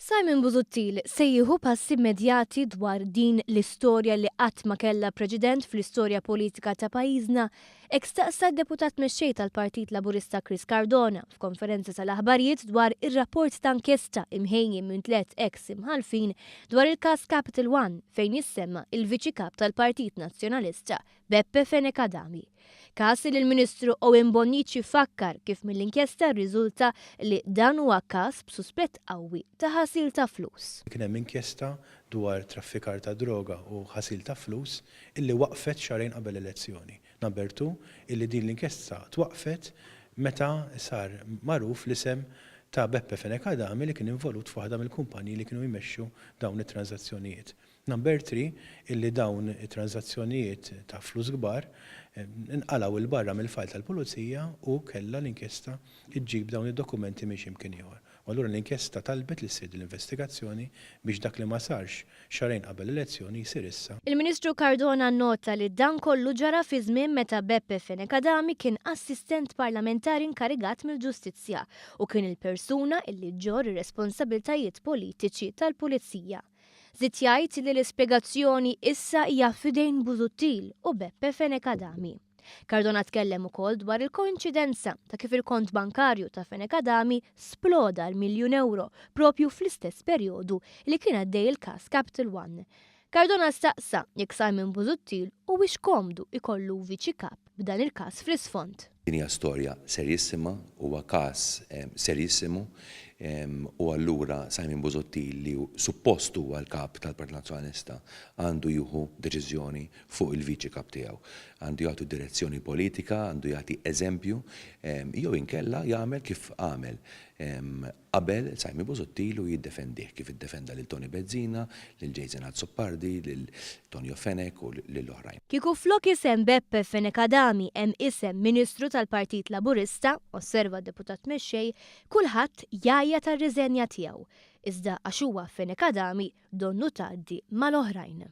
Simon Busuttil se jieħu passi immedjati dwar din l-istorja li qatt ma kellha preċedent fl-istorja politika ta' pajjiżna, hekk staqsa d-Deputat Mexxej tal-Partit Laburista Chris Cardona f'konferenza tal-aħbarijiet dwar ir-rapport ta' inkjesta imħejji minn tlett eks imħallfin dwar il-każ Capital One fejn jissemma il-Viċi Kap tal-Partit Nazzjonalista Beppe Fenech Adami. Każ li l-Ministru Owen Bonnici fakkar kif mill-inkjesta rriżulta li dan huwa każ b'suspett qawwi ta' ħasil ta' flus. Kien hemm inkjesta dwar traffikar ta' droga u ħasil ta' flus illi waqfet xahrejn qabel l-elezzjoni. Number two, illi din l-inkjesta twaqqfet meta sar magħruf l-isem ta' Beppe Fenech Adami li kien involut f'waħda mill-kumpaniji li kienu jmexxu dawn it-tranżazzjonijiet. Number 3, illi dawn it-tranżazzjonijiet ta' flus kbar nqalgħu 'l barra mill-fajl tal-Pulizija u kellha l-inkjesta ġġib dawn id-dokumenti minn xi mkien ieħor. U allura l-inkjesta talbet li ssir din l-investigazzjoni biex dak li ma sarx xahrejn qabel l-elezzjoni jsir issa. Il-Ministru Cardona nnota li dan kollu ġara fi żmien meta Beppe Fenech Adami kien assistent parlamentari inkarigat mill-ġustizzja u kien il-persuna illi ġġorr ir-responsabbiltajiet politiċi tal-Pulizija. Żied jgħid li l-ispjegazzjoni issa hija f'idejn Busuttil u Beppe Fenech Adami. Cardona tkellem ukoll dwar il-koinċidenza ta' kif il-kont bankarju ta' Fenech Adami sploda għal miljun ewro propju fl-istess perjodu li kien għaddej il-każ Capital One. Cardona staqsa jekk Simon Busuttil huwiex komdu jkollu Viċi Kap b'dan il-każ fl-isfond. Din hija storja serjissima, huwa każ serjissimu u allura Simon Busuttil li suppost huwa l-Kap tal-Partit Nazzjonalista għandu jieħu deċiżjoni fuq il-Viċi Kap tiegħu. Għandu jagħtu direzzjoni politika, għandu jagħti eżempju jew inkella jagħmel kif għamel qabel Simon Busuttil u jiddefendih kif iddefenda lil Toni Bezzina, lil Jason Azzopardi, lil Tonio Fenech u lil oħrajn. Kieku flok isem Beppe Fenech Adami hemm isem Ministru tal-Partit Laburista, osserva d-Deputat Mexxej, kulħadd jgħajjat għar-riżenja tiegħu. Iżda għax huwa Fenech Adami donnu tgħaddi mal-oħrajn.